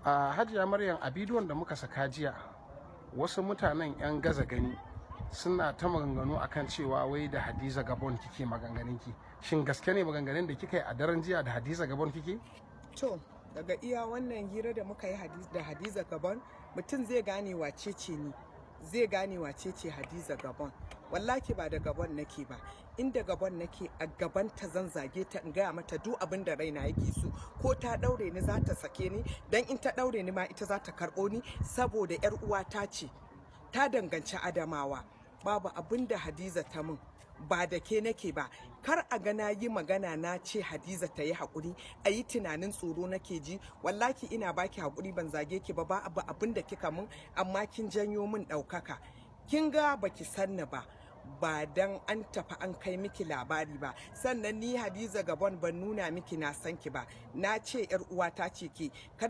A Hajiya Maryam, a bidiyon da muka saka jiya, wasu mutanen 'yan gaza gani suna ta maganganu akan cewa wai da Hadiza Gabon kike maganganunki. Shin gaske ne maganganun da kika yi a daren jiya da Hadiza Gabon kike? To, daga iya wannan hira da muka yi da Hadiza Gabon, mutum zai gane wace ce ni, zai gane wace ce Hadiza Gabon. Wallahi ba da Gabon nake ba. Inda Gabon nake, a gaban ta zan zage ta, in gaya mata duk abin da raina yake so. Ko ta daure ni, za ta sake ni, dan in ta daure ni ma ita za ta karbo ni, saboda yar uwata ce, ta danganci Adamawa. Babu abin da Hadiza ta min. Ba da ke nake ba. Kar a ga na yi magana na ce Hadiza ta yi haƙuri, a yi tunanin tsoro nake ji. Wallahi ina baki haƙuri, ban zage ki ba, ba abu abin da kika mun, amma kin janyo min ɗaukaka. Kin ga baki sanni ba, ba dan an tafi an kai miki labari ba. Sannan ni Hadiza Gabon ban nuna miki na san ki ba, na ce yar uwata ce ke kar.